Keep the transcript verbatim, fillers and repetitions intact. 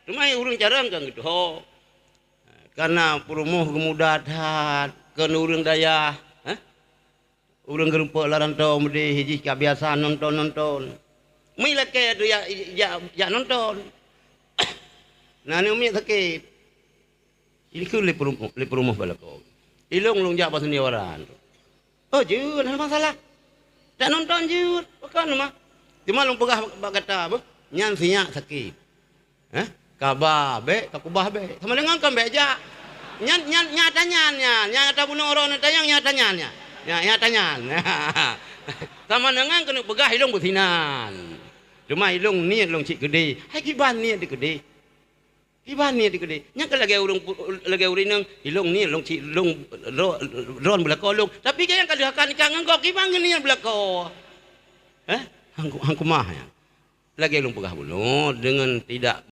Teuma ureuëng carông kan gitu ho. Karena peurumoh geumuda that, keu ureuëng dayah, eh? Ureuëng geurumpok lam rantau meudeh jih ka biasa nonton-nonton. Mi lakée tu jak, jak, jak nonton. Nah, ni umiek sakét. Ini keu lé peurumoh, lé peurumoh bak lakoe. Ilong lôn jak bak seni waran. Oh, jeuet, hana masalah. Tak nonton jeuet, pakon mah. Cuma lôn peugah bak gata, beuh, nyan sinyak sakét. Eh? Kaba bék, ka kubah bék. Sama dengan kan bék jak. Nyan, nyan, nyata nyan, nyan. Nyata bunoe uroe na tanyong, nyata nyan, nyan. Nya, nyata nyan. Sama dengan keuneuk peugah ilong beusinan. Cuma ilong niet lôn cit keudeh. Hai kiban niet di keudeh. Kiban niet di keudeh. Nyang ka lagée ureuëng pu-, lagée ureuëng inong, ilong niet lôn cit, lôn ro-, ron beulako lôn. Tapi nyang ka lheueh akan nikah ngon gob, kiban niet beulako. Eh? Hang ku-, hang kumah nyan. Lagée lôn peugah bunoe, dengan tidak